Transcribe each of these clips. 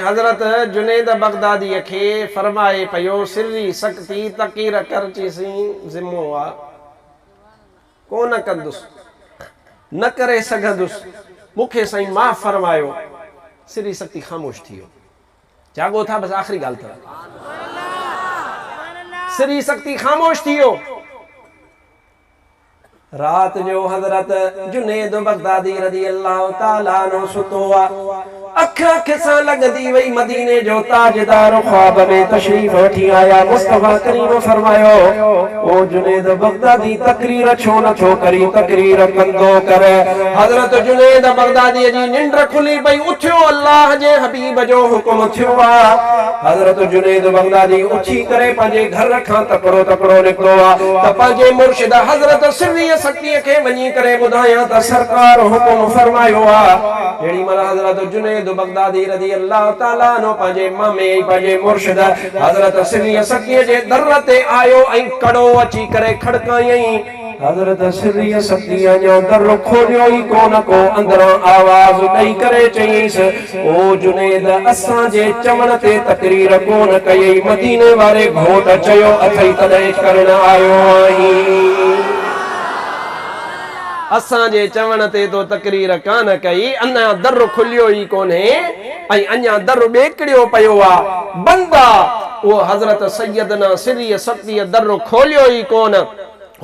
حضرت جنيد بغداديء کي فرمائي پيو، سري سختي تقير ڪر چيسين ذمو آ، ڪونه ڪندس، نه ڪري سگهندس، مون کي سائين معاف فرمايو. سري سختي خاموش ٿي ويو. جاڳو ٿا بس آخري ڳالهه اٿو. سري سختي خاموش ٿي ويو. رات جو حضرت جنيد بغدادي رضي الله تعالٰي عنه ستو آ، اک اک سان لڳندي وئي، مديني جو تاجدار خواب ۾ تشريف وٺي آيا، مصطفيٰ ڪريم فرمايو، او جنيد بغدادي تقرير ڇو نه ٿو ڪرين، تقرير ڪندو ڪر. حضرت جنيد بغدادي جي ننڊ کلي پئي، اٿيو الله جي حبيب جو حڪم ٿيو آ. حضرت جنيد بغدادي اٿي ڪري پنهنجي گهر کان تڪڙو تڪڙو نڪتو آ ته پنهنجي مرشد حضرت سريء سختيء کي وڃي ڪري ٻڌايان ته سرڪار حڪم فرمايو آ. جهڙي مهل حضرت جنيد بغدادي رضي الله تعالٰي عنه پنهنجي مامي ۽ پنهنجي مرشد حضرت سريء سختيء جي در تي آيو ۽ ڪڙو اچي ڪري کڙڪايائين. حضرت سريء ستي اڃا در کوليو ئي ڪونه ڪو، اندران آواز ڏئي ڪري چيائينس، او جنيد! اسان جي چوڻ تي تقرير ڪونه ڪيئي، مديني واري گهوٽ چيو اٿئي تڏهن ڪرڻ آيو آهين. اسان جي چوڻ تي تو تقرير ڪانه ڪئي، اڃا در کليو ئي ڪونهي ۽ اڃا در ٻيڪڙيو پيو آ، بند آ. اهو حضرت سيدنا سريء ستيء در کوليو ئي ڪونه.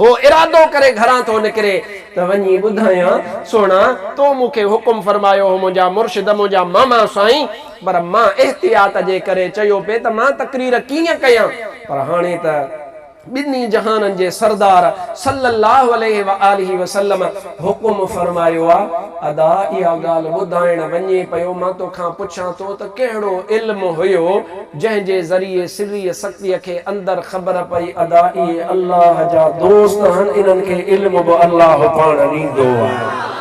هو ارادو ڪري گهران ٿو نڪري ته وڃي ٻڌايان، سهڻا! تو مون کي حڪم فرمايو هو منهنجا مرشد، منهنجا ماما سائين، پر مان احتياط جي ڪري چيو پئي ته مان تقرير ڪيئن ڪيان، پر هاڻي ته ٻنهي جهانن جي سردار صلّي اللّٰه عليه واٰله وسلّم حڪم فرمايو آ، ادا اها ڳالهه ٻڌائڻ وڃي پيو، مان توکان پڇان ٿو ته ڪهڙو علم هيو جنهن جي ذريعي سريء سختيء کي اندر خبر پئي ادا اهي الله جا دوست هن انهن کي علم به الله پاڻ ڏيندو آهي.